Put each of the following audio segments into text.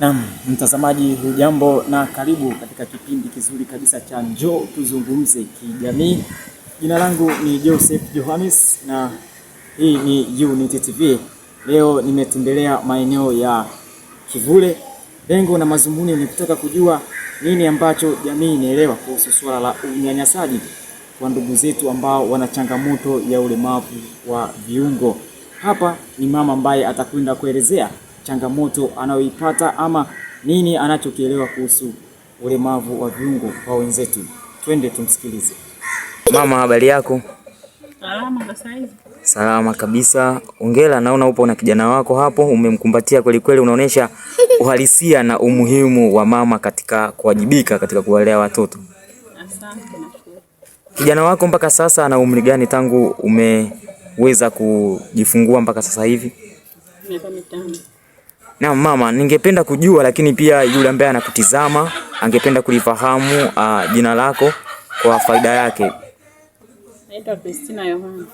Naam, mtazamaji hujambo na karibu katika kipindi kizuri kabisa cha Njoo Tuzungumze Kijamii. Jina langu ni Joseph Johannes na hii ni Unity TV. Leo nimetembelea maeneo ya Kivule. Lengo na madhumuni ni kutaka kujua nini ambacho jamii inaelewa kuhusu suala la unyanyasaji kwa ndugu zetu ambao wana changamoto ya ulemavu wa viungo. Hapa ni mama ambaye atakwenda kuelezea changamoto anayoipata ama nini anachokielewa kuhusu ulemavu wa viungo kwa wenzetu. Twende tumsikilize. Mama, habari yako? Salama za saizi. Salama kabisa. Hongera, naona upo na kijana wako hapo, umemkumbatia kweli kweli, unaonesha uhalisia na umuhimu wa mama katika kuwajibika katika kuwalea watoto. Asante, nashukuru. Kijana wako mpaka sasa ana umri gani tangu umeweza kujifungua mpaka sasa hivi? Miaka 5. Na mama, ningependa kujua, lakini pia yule ambaye anakutizama angependa kulifahamu jina lako kwa faida yake. Naitwa Christina Yohana.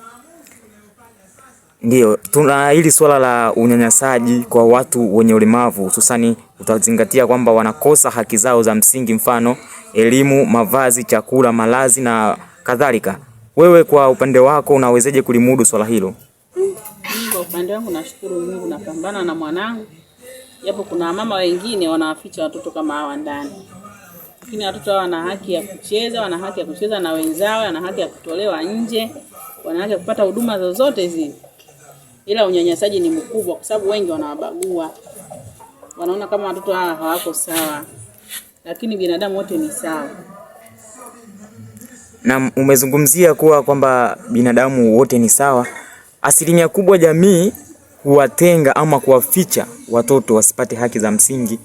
Ndiyo, tuna hili swala la unyanyasaji kwa watu wenye ulemavu, hususani utazingatia kwamba wanakosa haki zao za msingi, mfano elimu, mavazi, chakula, malazi na kadhalika. Wewe kwa upande wako unawezeje kulimudu swala hilo? Mimi kwa upande wangu nashukuru Mungu, napambana na mwanangu, japo kuna mama wengine wanawaficha watoto kama hawa ndani, lakini watoto hawa wana haki ya kucheza, wana haki ya kucheza na wenzao, wana haki ya kutolewa nje, wana haki ya kupata huduma zozote zile, ila unyanyasaji ni mkubwa, kwa sababu wengi wanawabagua, wanaona kama watoto hawa hawako sawa, lakini binadamu wote ni sawa. Na umezungumzia kuwa kwamba binadamu wote ni sawa. Asilimia kubwa jamii huwatenga ama kuwaficha watoto wasipate haki za msingi,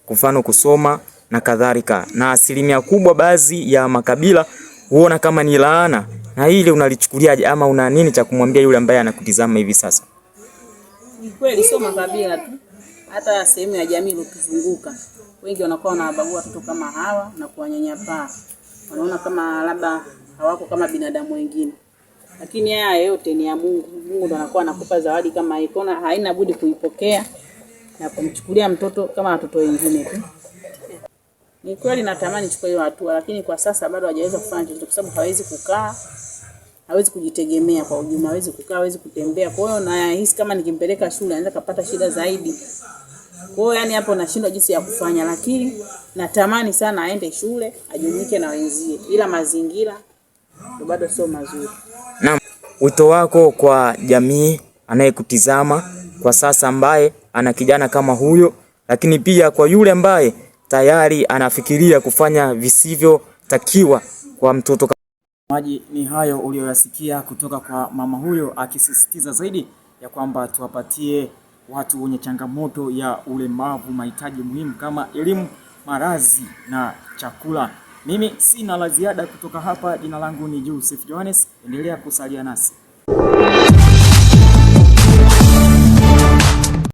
kwa mfano kusoma na kadhalika, na asilimia kubwa baadhi ya makabila huona kama ni laana. Na hili unalichukuliaje, ama una nini cha kumwambia yule ambaye anakutizama hivi sasa? Ni kweli, sio makabila tu, hata sehemu ya jamii iliyotuzunguka wengi wanakuwa wanawabagua watoto kama hawa na kuwanyanyapaa, wanaona kama labda hawako kama binadamu wengine, lakini haya yote ni ya Mungu. Mungu ndo anakuwa anakupa zawadi kama hii, kwa haina budi kuipokea na kumchukulia mtoto kama watoto wengine tu. Ni kweli natamani chukue hiyo hatua, lakini kwa sasa bado hajaweza kufanya chochote kwa sababu hawezi kukaa, hawezi kujitegemea kwa ujumla, hawezi kukaa, hawezi kutembea. Kwa hiyo nahisi kama nikimpeleka shule anaweza kapata shida zaidi. Kwa hiyo yani hapo nashindwa jinsi ya kufanya, lakini natamani sana aende shule ajumuike na wenzie, ila mazingira ndo bado sio mazuri. Na wito wako kwa jamii anayekutizama kwa sasa ambaye ana kijana kama huyo, lakini pia kwa yule ambaye tayari anafikiria kufanya visivyotakiwa kwa mtoto. Maji ni hayo uliyoyasikia kutoka kwa mama huyo, akisisitiza zaidi ya kwamba tuwapatie watu wenye changamoto ya ulemavu mahitaji muhimu kama elimu, malazi na chakula. Mimi sina la ziada kutoka hapa. Jina langu ni Joseph Johannes, endelea kusalia nasi.